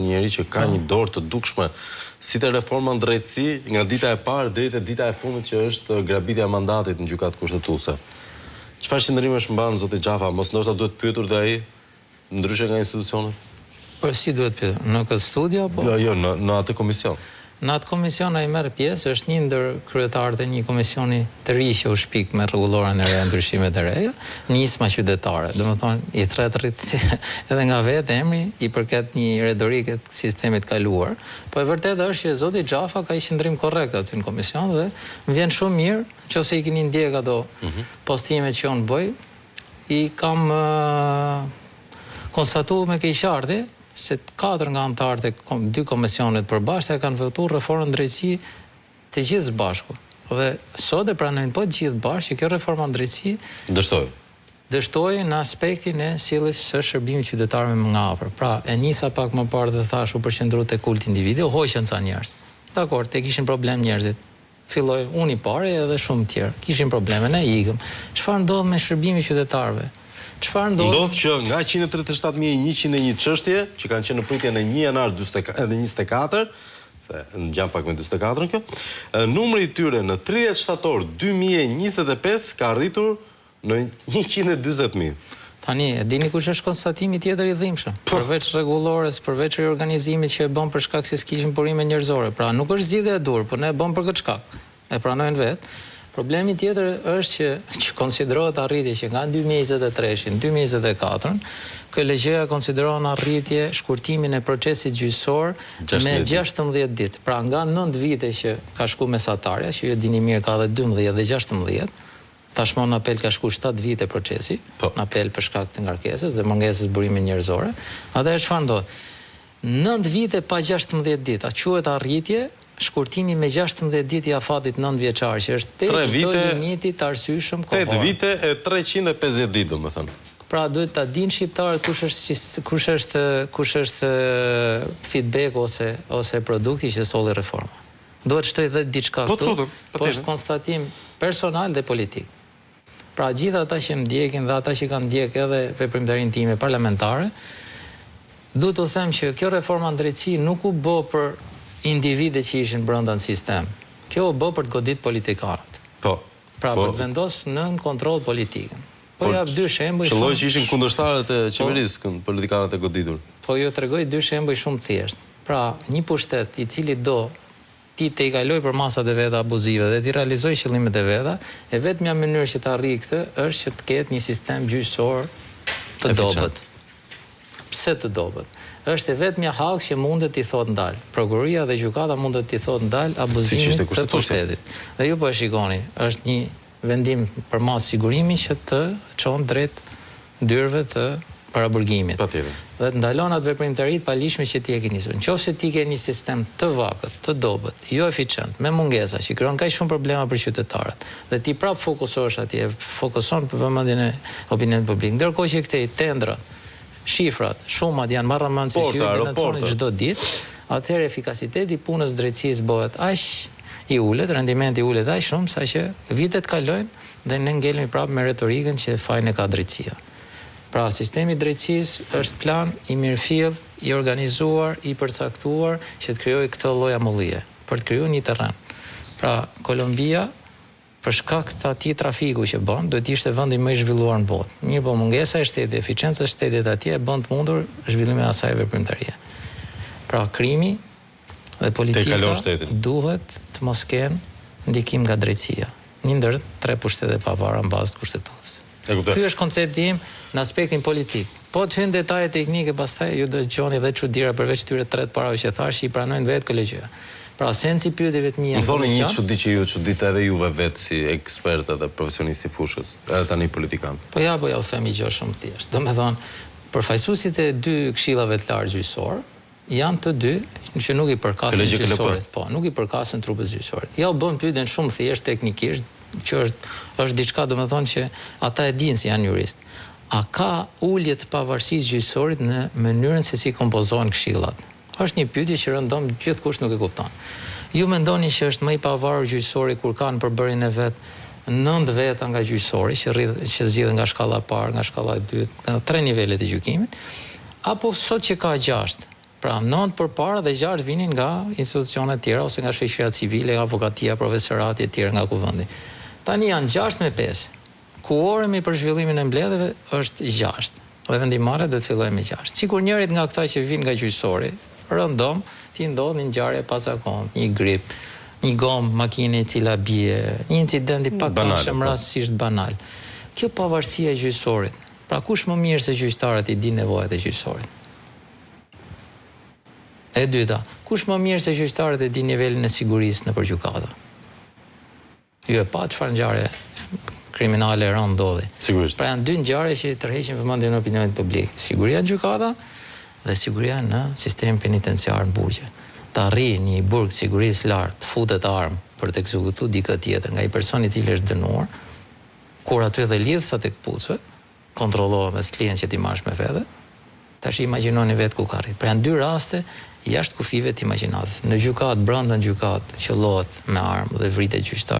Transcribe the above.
Njeri që ka një dorë të dukshme si te reforma në drejtësi nga dita e parë deri te dita e fundit që është grabitja e mandatit në Gjykatë Kushtetuese. Çfarë qëndrimesh mban zoti Xhafa, mos ndoshta duhet pyetur dhe ai ndryshe nga institucionet? Po si duhet pyetur? Në këtë studio apo? Jo, jo, në në atë komision. Në atë komision ai merr pjesë, është një ndër kryetarët e një komisioni të ri që u shpik me rregulloren e re, ndryshimet e reja, Nisma Qytetare. Domethënë, i thërret rrit edhe nga vetë emri, i përket një retorike të sistemit të kaluar. Po e vërteta është që zoti Xhafa ka një qëndrim korrekt aty në komision dhe më vjen shumë mirë, nëse i keni ndjek ato postimet që unë bëj, i kam konstatu me keqardhje se katër nga anëtarët e dy komisioneve të përbashkëta e kanë votuar reformën në drejtësi të gjithë së bashku. Dhe sot e pranojnë po të gjithë bashkë që kjo reforma në drejtësi dështoi. Dështoi në aspektin e sjelljes së shërbimit qytetarëve më nga afër. Pra, e nisa pak më parë dhe thashë u përqendru te kulti individi, u hoqën ca njerëz. Dakord, e kishin problem njerëzit. Filloi unë i pari edhe shumë të tjerë. Kishin probleme, ne ikëm. Çfarë ndodh me shërbimin qytetarëve? Çfarë ndodh? Ndodh që nga 137.101 çështje që kanë qenë në pritje në 1 janar 24, se ngjan pak me 44-ën kjo, numri i tyre në 30 shtator 2025 ka arritur Në 140.000. Tani, e dini kush është konstatimi tjetër i dhimbshëm? Po. Përveç rregullores, përveç riorganizimit që e bën për shkak se s'kishim burime njerëzore. Pra, nuk është zgjidhja e duhur, por ne e bëm për këtë shkak. E pranojnë vetë. Problemi tjetër është që, që konsiderohet arritje që nga 2023-shi në 2024-ën, KLGJ-ja konsideron arritje shkurtimin e procesit gjyqësor me 16 ditë. Pra, nga 9 vite që ka shku mesatarja, që ju e dini mirë ka edhe 12 dhe 16, Tashmë në apel ka shku 7 vite procesi, po. në apel për shkak të ngarkesës dhe mungesës së burimeve njerëzore. Atëherë çfarë ndodh? 9 vite pa 16 ditë, a quhet arritje shkurtimi me 16 ditë i afatit 9 vjeçar, që është tej çdo limiti të arsyeshëm kohor. 8 vite e 350 ditë, domethënë. Pra duhet ta dinë shqiptarët kush është kush është kush është feedback ose ose produkti që solli reforma. Duhet të shtoj dhe diçka po, këtu, po është konstatim personal dhe politik. Pra gjithë ata që më ndjekin dhe ata që kanë ndjek edhe veprimtarinë time parlamentare, duhet t'u them që kjo reforma në drejtësi nuk u bë për individët që ishin brenda në sistem. Kjo u bë për të godit politikanët. Po. Pra po. për të vendos nën kontroll politikën. Po jap dy shembuj shumë. Qëlloi që ishin kundërshtarët e po. qeverisë, po, politikanët e goditur. Po ju tregoj dy shembuj shumë të thjeshtë. Pra, një pushtet i cili do t'i tejkalojë përmasat e veta abuzive dhe t'i realizojë qëllimet e veta, e vetmja mënyrë që ta arrijë këtë është që të ketë një sistem gjyqësor të dobët. Pse të dobët? Është e vetmja hallkë që mundet t'i thotë ndal. Prokuroria dhe gjykata mundet t'i thotë ndal abuzimit të pushtetit. Dhe ju po e shikoni, është një Vendim për masë sigurimi që të çon drejt dyerve të paraburgimit. Patjetër. Dhe të ndalon atë veprimtari të paligjshme që ti e ke nisur. Në qoftë se ti ke një sistem të vakët, të dobët, jo eficient, me mungesa, që krijon kaq shumë problema për qytetarët, dhe ti prapë fokusohesh atje, fokuson vëmendjen e opinionit publik. Ndërkohë që këtej tenderat, shifrat, shumat janë marramendëse që ju i denonconi çdo ditë, atëherë efikasiteti i punës së drejtësisë bëhet aq i ulët, rendimenti ulet aq shumë saqë vitet kalojnë dhe ne ngelemi prapë me retorikën që fajin e ka drejtësia. Pra, sistemi i drejtësisë është plan i mirëfilltë, i organizuar, i përcaktuar që të krijojë këtë lloj amullie, për të krijuar një terren. Pra, Kolumbia Për shkak të atij trafiku që bën, duhet të ishte vendi më i zhvilluar në botë. Mirëpo mungesa e shtetit, efiçencës së shtetit atje e bën të mundur zhvillimin e asaj veprimtarie. Pra krimi dhe politika duhet të mos kenë ndikim nga drejtësia, një ndër tre pushtetet e pavarura në bazë të Kushtetutës. Ky është koncepti im në aspektin politik. Po të hyj në detaje teknike pastaj ju do të gjoni dhe çudira përveç këtyre tre të parave që thashë që i pranojnë vetë KLGJ-ja. Pra sensi i pyetjeve të mia në komision. Më thoni një çudi që ju çudit edhe juve vetë si ekspert edhe profesionist i fushës, edhe tani politikan. Po ja po ja u them një gjë shumë të thjeshtë. Domethënë, përfaqësuesit e dy këshillave të lartë gjyqësorë, Janë të dy që nuk i përkasin gjyqësorit, po, nuk i përkasin trupës gjyqësorit. Ja u bënë pyetjen shumë thjesht teknikisht, që është është diçka domethënë që ata e dinë se janë juristë. A ka ulje të pavarësisë gjyqësorit në mënyrën se si kompozohen këshillat? Është një pyetje që rëndom gjithkush nuk e kupton. Ju mendoni që është më i pavarur gjyqësori kur ka në përbërjen e vet nëntë veta nga gjyqësori që rridh që zgjidhen nga shkalla e parë, nga shkalla e dytë, nga tre nivelet e gjykimit, Apo sot që ka gjashtë. Pra, 9 përpara dhe 6 vinin nga institucione të tjera ose nga shoqëria civile, nga avokatia, profesorati e tjerë nga kuvendi. Tani janë 6 me 5. Kuorumi për zhvillimin e mbledhjeve është 6 dhe vendimmarrja do të fillojë me 6. Sikur njërit nga këta që vijnë nga gjyqësori, rëndom, t'i ndodhë një ngjarje e pazakontë, një grip, një gomë makine e cila bie, një incident i pakëndshëm po. rastësisht banal. Kjo pavarësia e gjyqësorit. Pra kush më mirë se gjyqtarët i di nevojat e gjyqësorit? E dyta, kush më mirë se gjyqtarët e di nivelin e sigurisë nëpër gjykata? Ju e patë çfarë ngjarje kriminale e rëndë ndodhi. Sigurisht. Pra janë dy ngjarje që tërheqin vëmendjen e opinionit publik. Siguria në gjykata dhe siguria në sistemin penitenciar në burgje. Të arrijë një burg sigurisë së lartë, të futet armë për të ekzekutuar dikë tjetër nga një person i cili është dënuar, kur aty edhe lidhësat e këpucëve kontrollohen dhe s'të lihen që t'i marrësh me vete, tash imagjinoni vetë ku ka arrit. Pra janë dy raste jashtë kufijve të imagjinatës. Në gjykatë, brenda në gjykatë, qëllohet me armë dhe vritet gjyqtari.